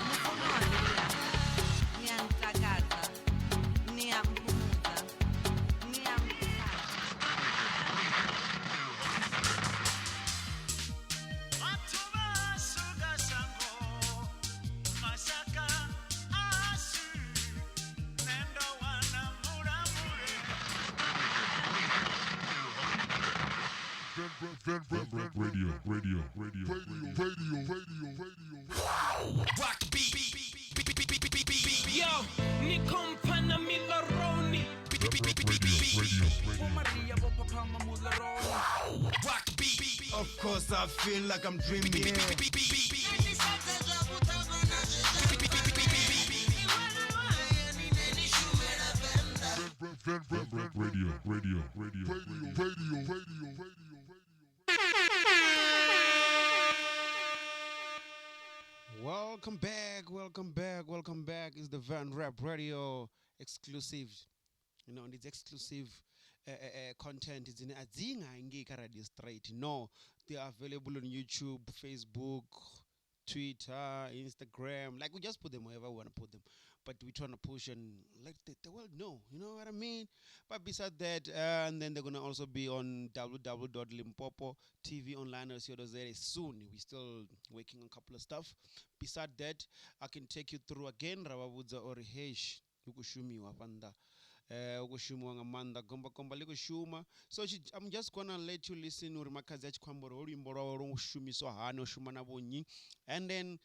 Mufunwa wanga, ni a ntakadza, ni a mphumudza, ni a nkhuthadza. Vhathu vhashu nga shango mashaka ashu nṋe ndo wana mulamule. Radio, radio, radio, radio, radio, radio, radio. Rock the beat, beat, beat, beat, beat, beat, beat, beat, beat. Yo, ni kompana miloroni. Beat, beat, beat, beat, beat, Radio, beat. radio. Maria bo papa mularoni. Rock the beat, beat, beat, Of course, I feel like I'm dreaming. beat, beat, beat, beat, beat. Beat, beat, beat, beat, beat, beat. Radio, radio, radio, radio, radio, radio, radio. Welcome back, welcome back, welcome back. It's the Van Rap Radio exclusive. You know, and it's exclusive content. It's in Azinga Ngika Radio Straight. No, they are available on YouTube, Facebook, Twitter, Instagram. Like we just put them wherever we want to put them. But we're trying to push and let the world know. You know what I mean? But besides that, and then they're gonna also be on www.limpopo.tv online.co.za soon. We're still working on a couple of stuff. Beside that, I can take you through again ra vha vhudza uri heish hu khou shumiwa hafha nnḓa hu khou shumiwa nga maanḓa gombakomba ḽi khou shuma. So I'm just gonna let you listen uri Makhadzi a tshi khou amba uri holu luimbo lwawe lwo shumiswa hani, o shuma na vhonnyi, and then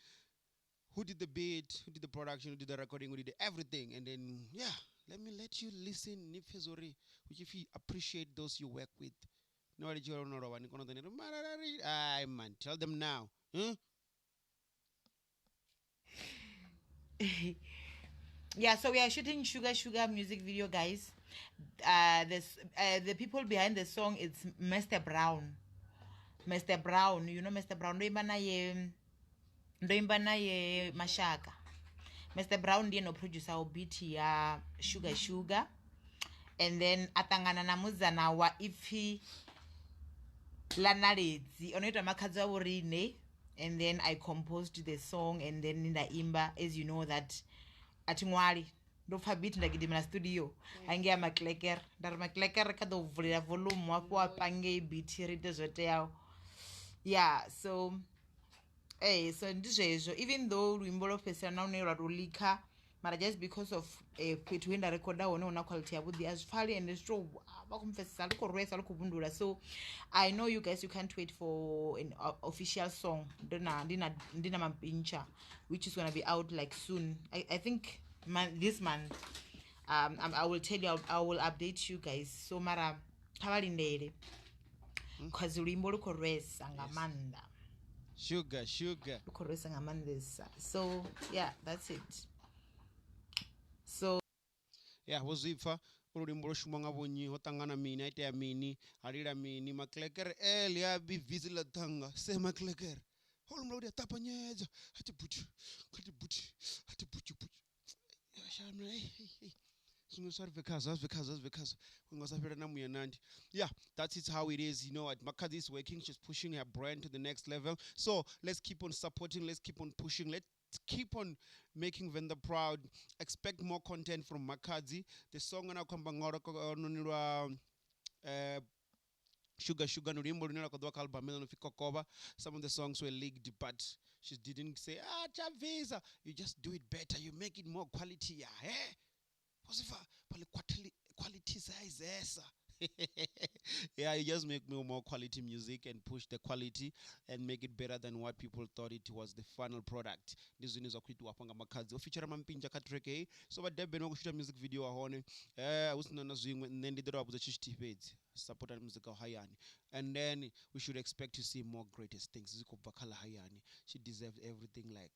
who did the beat, who did the production, who did the recording, who did everything. And then yeah, let me let you listen ni pfe zwori hu tshi pfi appreciate those you work with. No vha tshi no lovha ni kona u ḓa ni ri mararari. Ai man, tell them now. Huh? Yeah, so we are shooting Sugar Sugar music video, guys. The people behind the song, it's Mr. Brown. Mr. Brown, you know Mr. Brown. Ndo imba naye, ndo imba naye Mashaka. Mr. Brown ndiye no producer wa beat ya Sugar Sugar. And then a ṱangana na mudzana wa ipfi ḽa Naledzi, ono ita Makhadzi wa vhorine. And then I composed the song and then nda imba. As you know that a thi ṅwali, ndo pfa beat nda gidimela studio hangei Makleker, nda ri Makleker kha ḓo vulela volume hafho a pange beat ri ite zwo teaho. Yeah, so so ndi zwezwo, even though luimbo lwo fhedzisela na lune lwa tou leaka, mara just because of fhethu he nda rekhoda hone hu na quality yavhuḓi a zwi pfali and zwi tou vha khou mpfesesa, lu khou rwesa, lu khou vhundula. So I know you guys, you can't wait for an official song. Ndi na Mampintsha, which is gonna be out like soon. I think this month. I will tell you, I will update you guys. So mara kha vha lindele, cause luimbo lu khou rwesa nga maanḓa. Sugar, sugar. Lu khou rwesa nga maanḓesa. So yeah, that's it. So yeah, vho zwi pfa uri luimbo lwo shuma nga vhonnyi, ho ṱangana mini, ha itea mini, ha lila mini. Maklekere ḽi a bivisi ḽa ṱhanga se maklekere ho lumbula uri a ṱapanyedza a ti buthi, kha ti buthi, a ti buthi buthi. Shamla, hey, hey, hey. Zwiṅwe zwa ri bve khazwo, a zwi bve khazwo, a zwi bve khazwo. U nga sa fhela na muya nandi. Yeah, that's it how it is. You know what? Makhadzi is working. She's pushing her brand to the next level. So let's keep on supporting. Let's keep on pushing. Let's keep on making Venda proud. Expect more content from Makhadzi. The song na khou amba ngoro noni lwa Sugar Sugar ndi luimbo lune lwa khou ḓovha kha album ine no pfi Kokovha. Some of the songs were leaked, but she didn't say, Chavisa. You just do it better. You make it more quality. Yeah, eh? Posifa, pale quality size. Yeah, you just make more quality music and push the quality and make it better than what people thought it was the final product. Ndi zwine zwa khou itiwa hafha nga Makhadzi. O feature Mampintsha kha track heyi. So vha Durban vha khou shoota music video wa hone. Hu sina na zwiṅwe, nṋe ndi ḓo tou vha vhudza tshithu tshithihi fhedzi. Support music wa hayani. And then we should expect to see more greatest things. Zwi khou bva kha ḽa hayani. She deserves everything like.